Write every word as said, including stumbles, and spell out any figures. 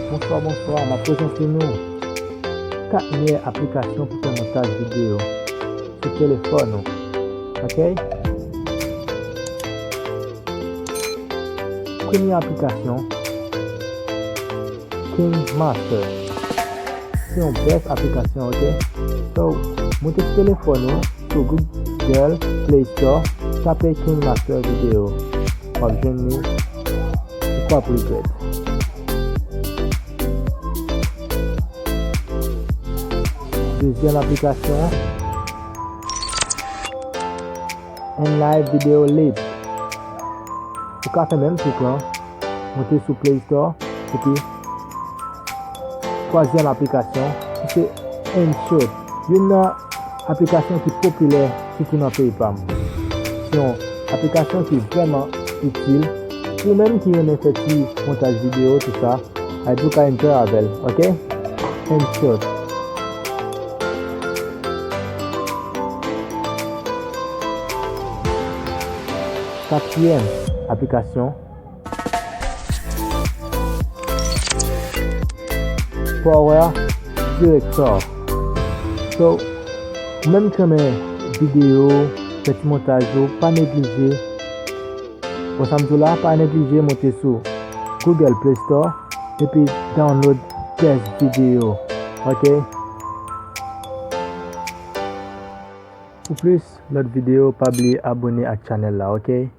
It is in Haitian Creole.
Bonswa, bonswa. M ap prezante nou kat meyè aplikasyon pou fè montaj videyo sou telefòn ou. Ok? Premye aplikasyon, KineMaster. Se yon bèst aplikasyon, ok? So, moute sou telefòn ou, sou Google Play Store, tape KineMaster Video. W ap jwenn li, ou p ap regrèt. Dezyèm aplikasyon, Enlive Video Lib. Ou ka fè menm trik lan, moute sou Play Store, epi twazyèm aplikasyon, ki se InShot. Youn nan aplikasyon ki popilè, sitou nan peyi pa m. Se yon aplikasyon ki vrèman itil pou ou menm ki renmen fè ti montaj videyo, tou sa. Epi ou ka enjoy avè l, ok? InShot. Katriyèm aplikasyon, PowerDirector. So, ou menm ki renmen videyo, fè ti montaj yo, pa neglije. Bon, sa m di w la, pa neglije moute sou Google Play Store epi download bèst videyo, ok? Pou plis lòt videyo, pa bliye abòne ak chanèl la, ok?